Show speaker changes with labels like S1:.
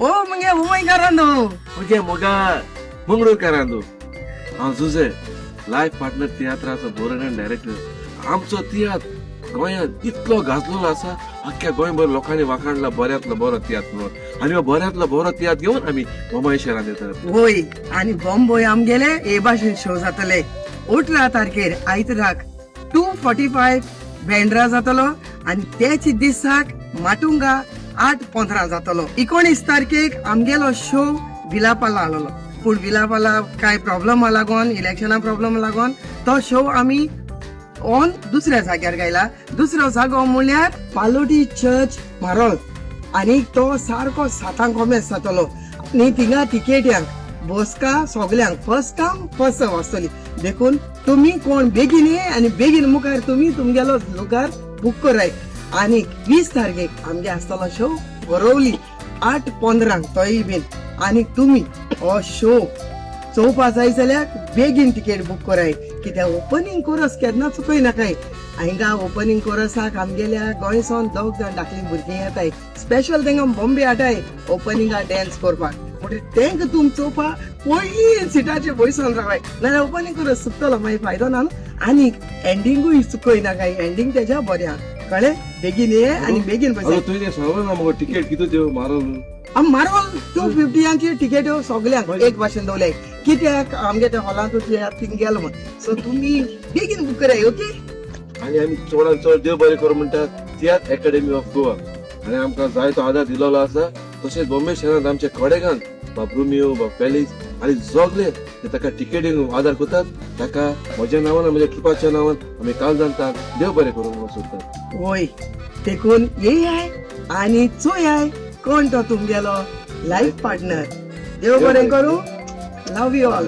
S1: ओ मुगे मुंबयकारांनो.
S2: मुगे मोगा मंगळूरकारांनो, हांव जुजे, लायफ पार्टनर तियात्राचो बरोवपी आनी डायरेक्टर. आमचो तियात्र गोंयांत इतलो गाजलेलो आसा, अख्ख्या गोंयभर लोकांनी वाखाणला बऱ्यांतलो बरो तियात्र म्हणून. आनी हो बऱ्यांतलो बरो तियात्र घेवन आमी बॉम्बे शहरांत येतात.
S1: वय, आनी बॉम्बे आमगेले हे भाशेन शो जातले. 18 तारखेर आयतराक 2:45 बेंड्रा जातलो आनी तेच दिसाक माटुंगा 8:15 जातलो. 19 तारखेक आमगेलो शो विलापाला आसलेलो, पूण विलापाला कांय प्रॉब्लमा लागून, इलेक्शना प्रॉब्लम लागून तो शो आमी ऑन दुसऱ्या जाग्यार गायला. दुसरो जागो म्हणल्यार पालोटी चर्च, मारोल, आनी तो सारको 7 कोमेस जातलो. आनी थिंगा तिकेट्यांक बसका सगल्यांक फर्स्ट कम फर्स्ट सर्व आसतली. देखून तुमी कोण बेगीन ये आनी बेगीन मुखार तुमी तुमगेलो लुगार बूक कराय. आनी 20 तारखेक आमगे आसतलो शो गोरवली 8:15 तोय बीन. आनी तुमी हो शो चोवपा जाय जाल्यार बेगीन तिकेट बूक कराय, कित्याक ओपनींग कोरस केन्ना चुकय नाकाय. हांगा ओपनींग कोरसाक आमगेल्या गोंयसून दोग जाण धाकलीं भुरगीं येताय, स्पेशल तेंका बॉम्बे हाडाय ओपनिंगा डॅन्स करपाक. म्हणटकीर तेंका तुम चोवपा पयलीं सिटाचेर बयसोन रावाय, नाजाल्यार ओपनींग कोरस चुकतलो, मागीर फायदो ना न्हू. आनी एंडिंगूय चुकय नाकाय, एंडींग तेज्या बऱ्या. कळ्ळें? बेगीन ये आनी बेगीन
S2: अरे,
S1: बसाय.
S2: तुवें सांगलो ना मगो, तिकेट कितें त्यो मारल?
S1: आम मारवल 250यांची तिकेट सगल्यांक एक भाशेन दवरले, कित्याक आमगे त्या हॉलांत थिंग गेलो म्हण. सो तुमी बेगीन बूक कराय, ओके?
S2: आनी आमी चडान चड देव बरें करूं म्हणटा तियात्र एकेडमी ऑफ गोवा आनी आमकां जायतो आदार दिलोलो आसा. तशेंच बॉम्बे शहरांत आमच्या कोडेगान बाब रुमियो, बाब फेलिक्स आनी सगळे ते ताका तिकेटीन आदार करतात, ताका म्हज्या नांवान, म्हज्या ट्रुपाच्या नांवान आमी काळजान देव बरें करूं म्हणून सोदतात.
S1: वय, देखून येयाय आनी चोयाय कोण तो तुमगेलो लायफ पार्टनर. देव बरें करूं. Love you all.